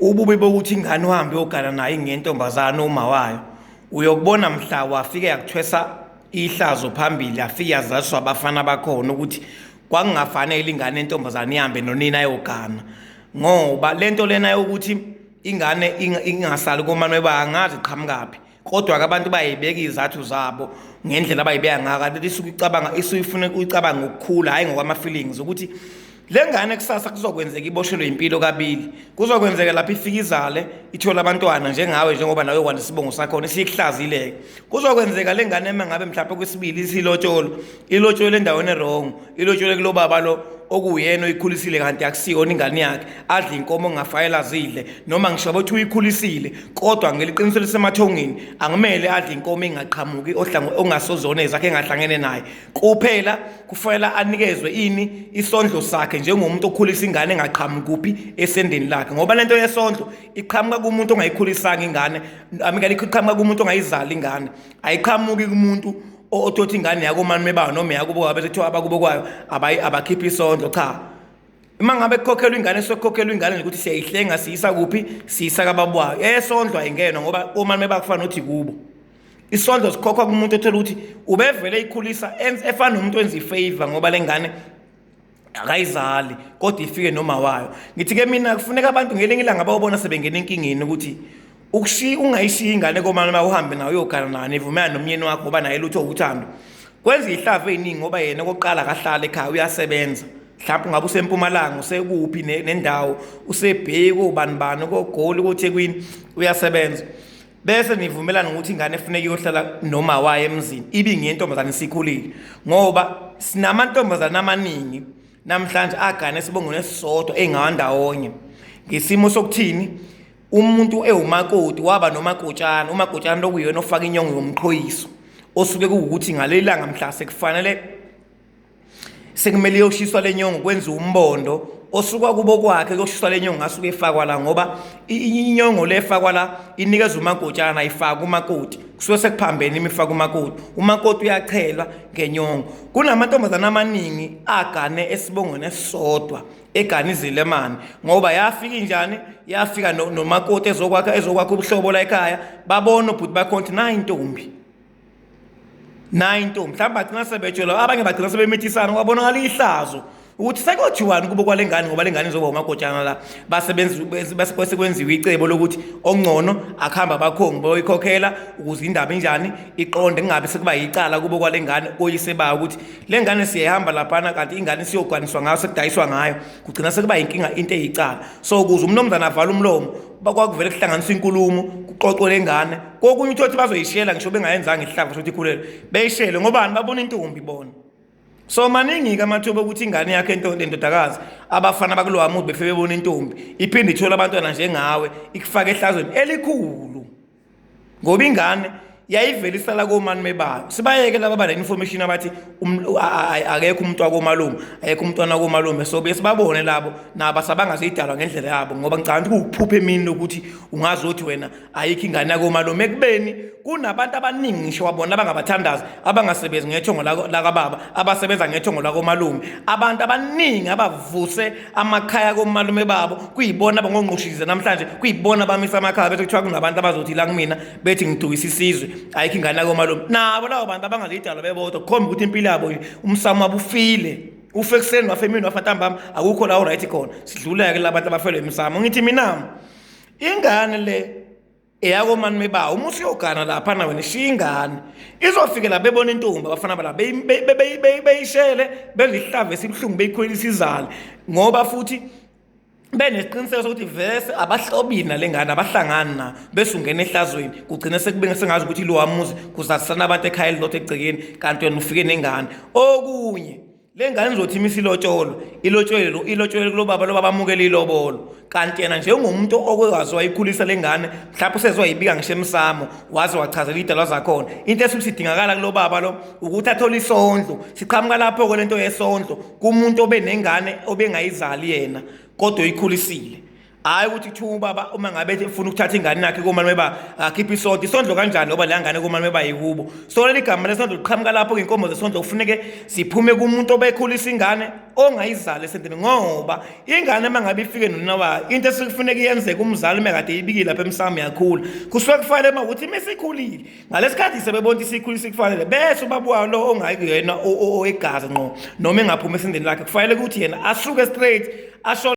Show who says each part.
Speaker 1: Ububi bokuthi ingane uhambe uyogana nayo ingentombazane uma wayo, uyokubona mhla wafike yakuthwesa ihlazo phambili, yafike yazaliswa abafana bakhona ukuthi kwakungafanele ingane entombazane ihambe nonina ayogana, ngoba lento lena yokuthi ingane ingasali komame bayo angazi iqhamukaphi. Kodwa-ke abantu bayayibeka iy'zathu zabo ngendlela abayibeka ngayo, kanti isuke icabanga, isuke ifuna uyicabanga ngokukhula, hhayi ngokwama-feelings ukuthi le ngane kusasa kuzokwenzeka iboshelwe impilo kabili. Kuzokwenzeka lapho ifika izale ithole abantwana njengawe, njengoba nawe kwanda isibongo sakhona isikuhlazile-ke. Kuzokwenzeka le ngane uma ngabe mhlawumpe kwesibili isilotsholwa, ilotsholwe endaweni e-wrong, ilotsholwe kulo baba lo okuwuyena oyikhulisile kanti akusiyona ingane yakhe, adle inkomo ongafayela azidle, noma ngisho bethi uyikhulisile kodwa ngeliqiniso lisemathongeni angimele adle inkomo engaqhamuki ongasozona ezakhe engahlangene naye. Kuphela kufanele anikezwe ini isondlo sakhe njengomuntu okhulisa ingane engaqhamuki kuphi esendeni lakhe, ngoba lento yesondlo iqhamuka kumuntu ongayikhulisanga ingane, amikale iqhamuka kumuntu ongayizali ingane, ayiqhamuki kumuntu othothi ingane yakomalume bayo noma yakubo kwabo bese kuthiwa abakubo kwayo abakhiphi isondlo. Cha, uma ngabe kukhokhelwa ingane sokukhokhelwa ingane nje ukuthi siyayihlenga siyisa kuphi, siyisa kababwayo. Esondlo ayingenwa ngoba omalume bakufana nothi kubo. Isondlo sikhokhwa kumuntu othola ukuthi ubevele ikhulisa efana nomuntu wenza ifavor, ngoba le ngane akayizali kodwa ifike noma wayo. Ngithi ke mina kufuneka abantu ngelinye ilanga bawubona sebengena enkingeni ukuthi ukushiya ungayishiya ingane komama uhambe nayo uyogana nayo nivumelane nomyeni wakho ngoba naye lutho uthando. Kwenza ihlavu eziningi ngoba yena okokuqala akahlali ekhaya uyasebenza. Mhlawumbe ungabe usempumalanga usekuphi nendawo usebheki obani bani koGoli koThekwini uyasebenza. Bese nivumelana ngokuthi ingane efuneka iyohlala noma wayo emzini ibe ngentombazane isikhulile, ngoba sinamantombazane amaningi namhlanje agane esibongweni esisodwa engawandawonye ngesimo sokuthini umuntu ewumakoti waba nomakotshana, umakotshana lokuyena ofaka inyongo yomqhoyiso osuke kuwukuthi ngaleli langa mhla sekufanele sekumele iyoshiswa le nyongo kwenziwa umbondo osuka kubo kwakhe kuyoshiswa le nyongo ngasuke efakwa la, ngoba inyongo le efakwa la inikeza umakotshana, ayifaki umakoti. Kusuke sekuphambene imifaka umakoti, umakoti uyachelwa ngenyongo. Kunamantombazane amaningi agane esibongweni esisodwa egane izilemane, ngoba yafika injani, yafika nomakoti ezokwakha ubuhlobo la ekhaya, babona ubhuti bakhona ukuthi nayi intombi, nayi intombi. Mhlawumbe bagcina sebetshelwa, abanye bagcina sebemithisana, kwabonakala ihlazo ukuthi sekothiwani kubo kwale ngane, ngoba le ngane izoba umakotshana la. Basebenza bese kwenziwa icebo lokuthi ongcono akuhamba abakhongi bayoyikhokhela ukuze indaba injani iqonde, kungabe sekuba yicala kubo kwale ngane koyise bayo ukuthi le ngane siyahamba laphana kanti ingane isiyogwaniswa ngayo sekudayiswa ngayo, kugcina sekuba yinkinga into eyicala. So ukuze umnumzane avale umlomo kwakuvele kuhlanganiswa inkulumo kuxoxwe le ngane. Kokunye uthole ukuthi bazoyishela ngisho bengayenzanga isihlava sokuthi ikhulelwe, beyishele ngobani, babona intombi bona. So maningi-ke amathuba okuthi ingane yakhe endodakazi abafana bakulowa muzi befike bebona intombi iphinde ithole abantwana njengawe, ikufake ehlazweni elikhulu, ngoba ingane yayivele isala komalume bayo. Sibayeke laba bane-information abathi akekho umuntu wakomalume, akekho umntwana wakomalume, so bese babone labo nabo asabangazidalwa ngendlela yabo, ngoba ngicabanga ukuthi kuwukuphupha emini lokuthi ungazi ukuthi wena ayikho ingane yakomalume, ekubeni kunabantu abaningi ngisho wabona abangabathandazi abangasebenzi ngethongo lakababa, abasebenza ngethongo lakomalume. Abantu abaningi abavuse amakhaya komalume babo kuyibona abangongqoshize namhlanje, kuyibona abamisa amakhaya, bese kuthiwa kunabantu abazothi la kumina bethi ngidukisa isizwe, ayikho ingane yakomalume. Nabo labo bantu abangazidalwa bebodwa, kukhomba ukuthi impilo yabo umsamo wabo ufile, ufe ekuseni wafa emini wafa ntambama, akukho la uright khona. Sidlula-ke labantu abafelwe emsamo. Ngithi mina ingane le eyakomalume bawo, uma usuyogana laphana wena ishiya ingane izofike la bebona intombi abafana bala beyishele benze isihlava esibuhlungu beyikhulelisa izale, ngoba futhi benesiqiniseko sokuthi vese abahlobile nale ngane, abahlangani na, bese ungena ehlazweni, kugcine sekube sengazi ukuthi lowa muzi kuzazisana abantu ekhaya elilodwa egcekeni, kanti wena ufike nengane. Okunye le ngane izothi imisa ilotsholo, ilotsholwe kulo baba, lo baba amukele ilobolo, kanti yena njengomuntu okwazi wayikhulisa le ngane, mhlawumbe useze wayibika ngisho emsamo, waze wachazela iy'dalwa zakhona. Into esuke sidingakala kulo baba lo ukuthi athole isondlo. Siqhamuka lapho-ke lento yesondlo kumuntu obenengane obengayizali yena kodwa oyikhulisile. Hhayi ukuthi kuthiwa ubaba uma ngabe efuna ukuthatha ingane yakhe komalume ba akhiphe isondlo, isondlo kanjani ngoba leya ngane komalume bayikubo. So leli gama lesondlo liqhamuka lapho iy'nkomo zesondlo kufuneke ziphume kumuntu obekhulisa ingane ongayizali esendeni, ngoba ingane uma ngabe ifike nonina wayo into esekufuneka iyenzeke umzali uma kade ibikile lapha emsamo yakhula, kusuke kufanele uma ukuthi uma isikhulile ngalesikhathi sebebona ukuthi isikhulisa kufanele bese ubaba wayo lo ongayikuyena owegazi ngqo noma engaphumi esendeni lakhe kufanele ukuthi yena asuke straight asho.